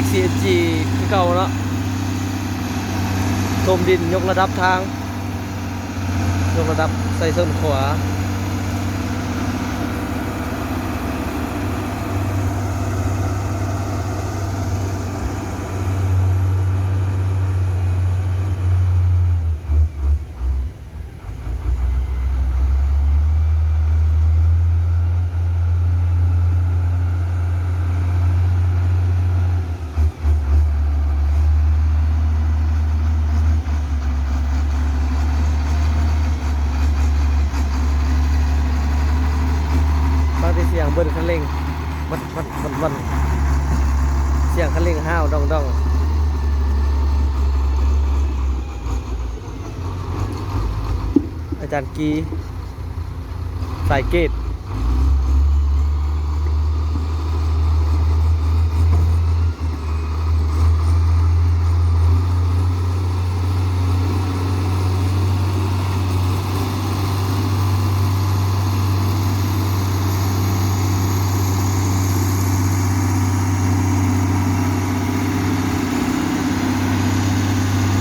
ຊີເອັນຈີ ຄືເກົ່າເນາະ ຖົມດິນ ຍົກລະດັບທາງ ຍົກລະດັບໃສ່ເຊິ່ງຂວາ. ຟັງແຕ່ສຽງເບິ່ນຄັນເລັ່ງ ວັດ ວັດ ວັດ ວັດ ສຽງຄັນເລັ່ງຫ້າວດອງໆ. ອາຈານກີ ສາຍເກດ.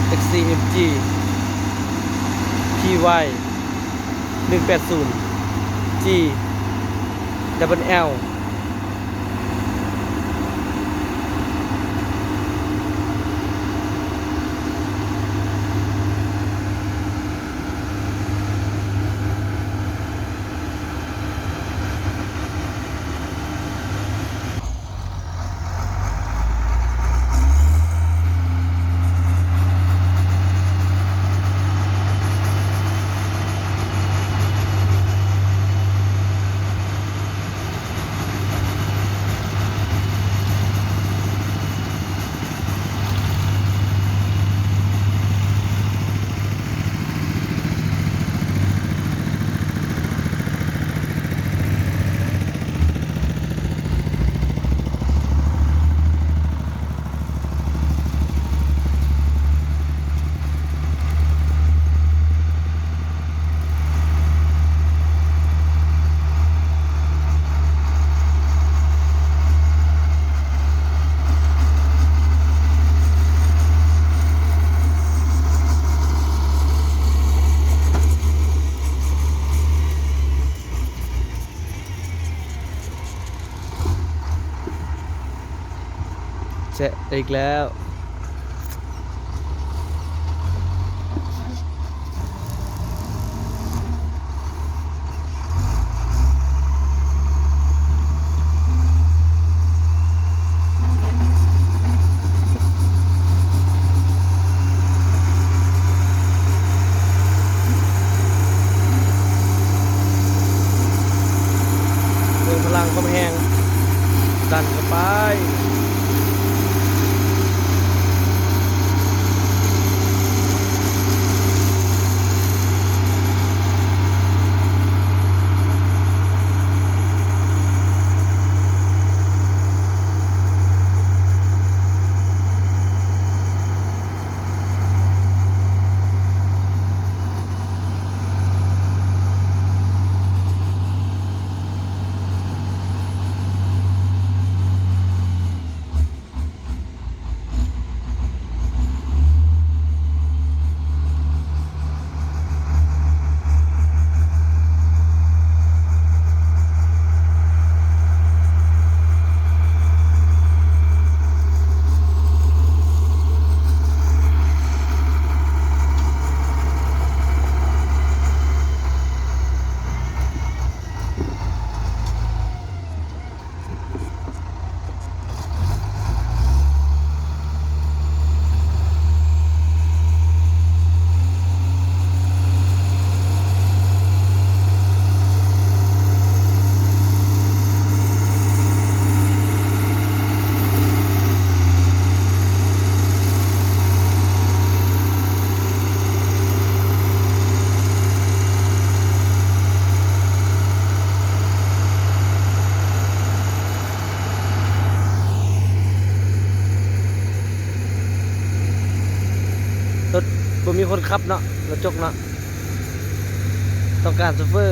ເອັກຊີເອັມຈີ ທີວາຍ ໜຶ່ງແປດສູນ ຈີ ດັບເບິນແອລ. ແຊະໄດ້ອີກແລ້ວ. ເບິ່ງພະລັງຄວາມແຮງ ດັນເຂົ້າໄປ. ລົດບໍ່ມີຄົນຂັບເນາະ ລົດຈົກເນາະ ຕ້ອງການໂຊເຟີ.